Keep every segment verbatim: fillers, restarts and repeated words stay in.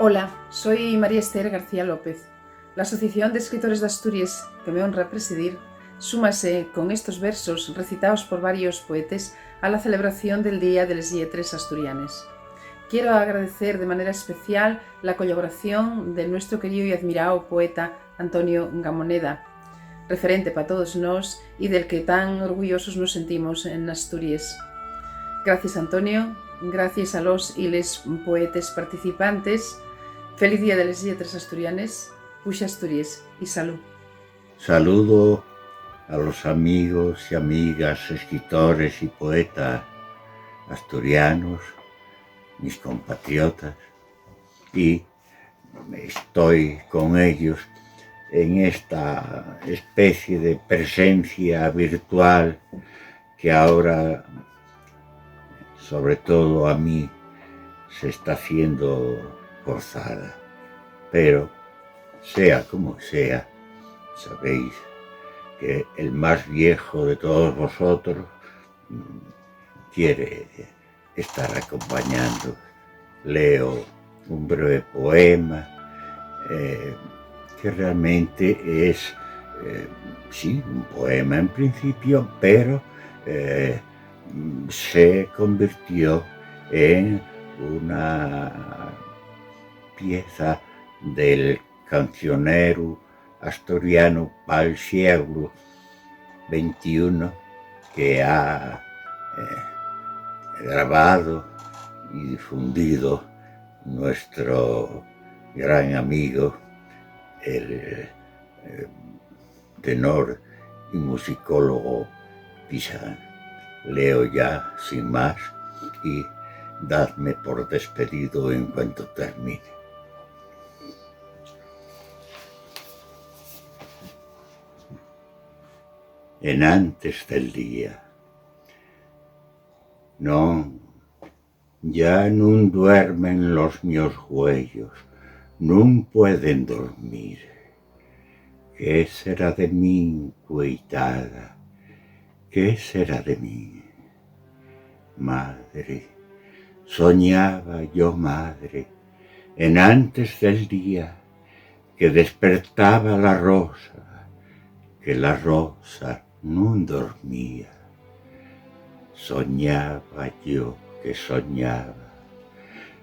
Hola, soy María Esther García López. La Asociación de Escritores d'Asturies, que me honra presidir, súmase con estos versos recitaos por varios poetes a la celebración del Día de les Lletres Asturianes. Quiero agradecer de manera especial la collaboración del nuestro querío y admirao poeta Antonio Gamoneda, referente pa todos nós y del que tan orgullosos nos sentimos en Asturies. Gracies, Antonio. Gracies a los y les poetes participantes. Feliz Día de les Lletres Asturianes. Puxa Asturies y salú. Saludo a los amigos y amigas, escritores y poetas asturianos, mis compatriotas, y estoy con ellos en esta especie de presencia virtual que ahora, sobre todo a mí, se está haciendo forzada. Pero, sea como sea, sabéis que el más viejo de todos vosotros, mm, quiere estar acompañando. Leo un breve poema, eh, que realmente es, eh, sí, un poema en principio, pero, eh, se convirtió en una pieza del cancioneru asturianu pal sieglu ventiún que ha, eh, grabado y difundido nuestro gran amigo, el, eh, tenor y musicólogo Pixán. Leo ya, sin más, y dadme por despedido en cuanto termine. Enantes del día. Non, ya nun duermen los mios güeyos, nun pueden dormir. ¿Qué será de min, cueitada? ¿Qué será de min? Madre, soñaba yo, madre, enantes del día, que despertaba la rosa, que la rosa nun dormía. Soñaba yo que soñaba,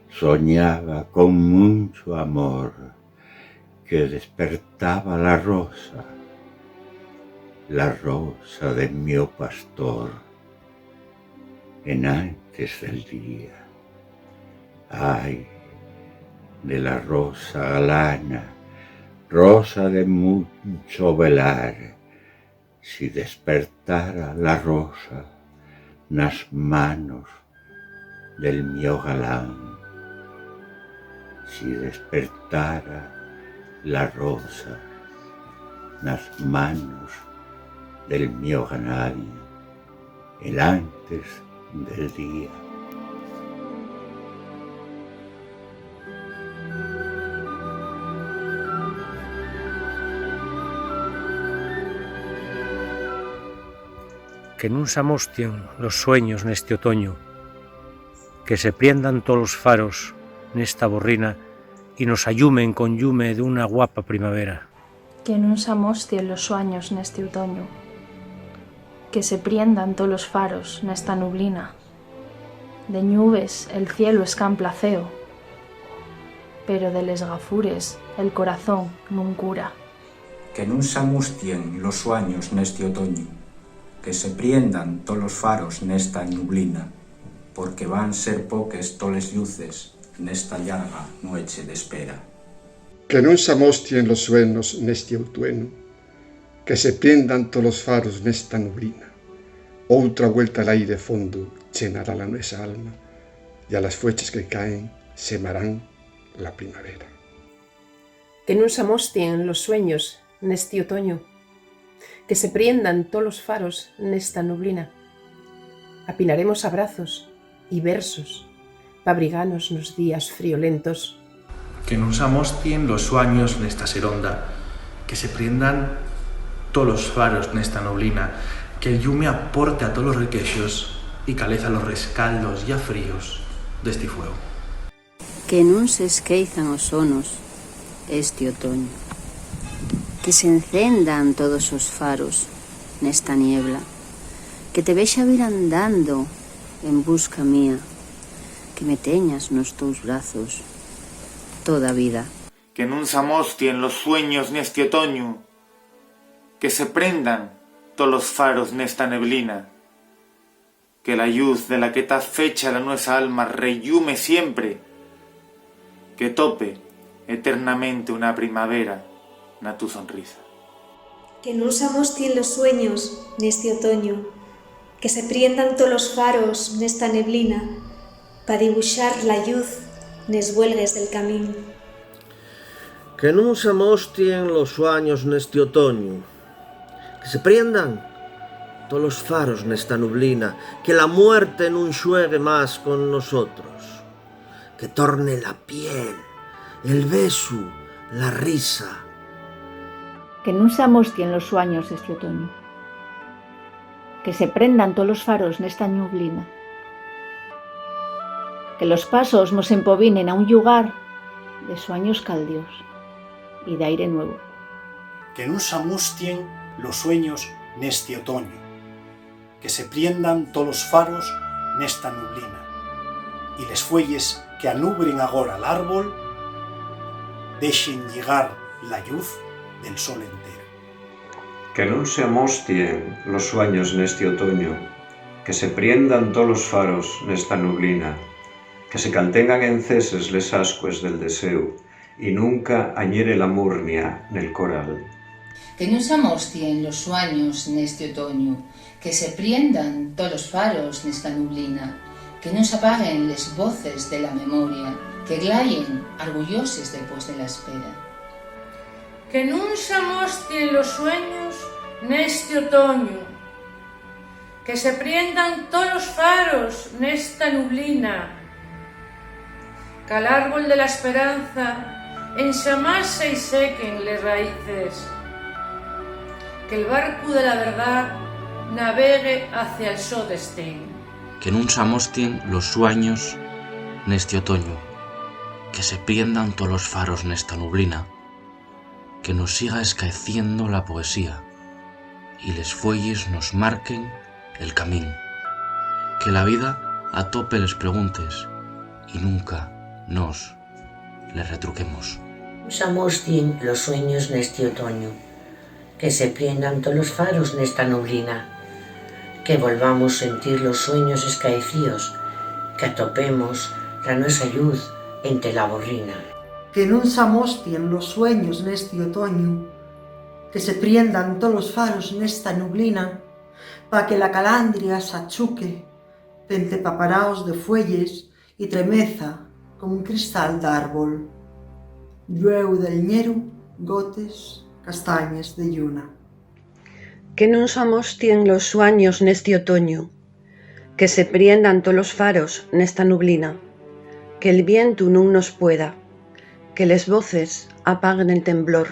soñaba con munchu amor, que despertaba la rosa, la rosa de mio pastor, enantes del día. Ai de la rosa galana, rosa de muncho velar, si despertara la rosa nas manos del mio galán, si despertara la rosa nas manos del mio galán, enantes del día. Que nun s'amostien los sueños nesti otoñu, que se priendan tolos faros nesta borrina y nos allumen con llume d'una guapa primavera. Que nun s'amostien los suaños nesti otoñu, que se priendan tolos faros nesta nublina. De ñubes el cielu escampla feo, pero de les gafures el corazón nun cura. Que nun s'amustien los suaños nesti otoñu, que se priendan tolos faros nesta nublina, porque van ser poques toles lluces nesta llarga nueche d'espera. Que nun s'amostien los sueños nesti outuenu, que se priendan tolos faros nesta nublina. Outra vuelta l'aire fondu chenará la nuesa alma, y a las fueches que caen semarán la primavera. Que nun s'amostien los sueños nesti otoñu, que se priendan tolos faros nesta nublina. Apinaremos abrazos y versos p'abriganos nos días friolentos. Que nun s'amostien los suaños nesta seronda, que se priendan tolos faros nesta nublina, que el llume aporte a tolos requexos y caleza los rescaldos ya fríos d'esti fueu. Que nun s'esqueizan os sonos esti otoñu, que s'encendan todos os faros nesta niebla, que te vexa vir andando en busca mía, que me teñas nos tos brazos toda vida. Que nun s'amostien los sueños nesti otoñu, que se prendan tolos faros nesta neblina, que la lluz de la que ta fecha la nuesa alma rellume siempre, que tope eternamente una primavera na tu sonrisa. Que nun s'amostien los sueños nesti otoñu, que se priendan tolos faros nesta neblina, pa dibuxar la lluz nes buelgues del camín. Que nun s'amostien los suaños nesti otoñu, que se priendan tolos faros nesta nublina, que la muerte nun xuegue más con nosotros, que torne la piel, el besu, la risa. Que nun s'amostien los suaños esti otoñu, que se prendan tolos faros nesta nublina, que los pasos mos empobinen a un llugar de suaños caldios y d'aire nuevu. Que nun s'amostien los sueños nesti otoñu, que se priendan tolos faros nesta nublina, y les fueyes qu'anubren agora l'árbol dexen lligar la lluz del sol entero. Que nun s'amostien los suaños nesti otoñu, que se priendan tolos faros nesta nublina, que se caltengan enceses les ascues del deséu, y nunca añere la murnia nel coral. Que nun s'amostien los suaños nesti otoñu, que se priendan tolos faros nesta nublina, que nun s'apaguen les voces de la memoria, que glayen argulloses depués de la espera. Que nun s'amostien los sueños nesti otoñu, que se priendan tolos faros nesta nublina, qu'al árbol de la esperanza enxamás se-y sequen les raíces, que'l barcu de la verdá navegue hacia'l so destín. Que nun s'amostien los suaños nesti otoñu, que se priendan tolos faros nesta nublina, que nos siga escaeciendo la poesía y les fueyes nos marquen el camín. Que la vida atope les preguntes y nunca nos les retruquemos. S'amostien los sueños nesti otoñu, que se priendan tolos faros nesta nublina, que volvamos sentir los sueños escaecíos, que atopemos la nuesa lluz ente la borrina. Que nun s'amostien los sueños nesti otoñu, que se priendan tolos faros nesta nublina, pa que la calandria s'achuque pente paparaos de fueyes y tremeza como un cristal d'árbol. Llueu del ñeru, gotes, castañes de lluna. Que nun s'amostien los suaños nesti otoñu, que se priendan tolos faros nesta nublina, que'l vientu nun nos pueda, que les voces apaguen el temblor,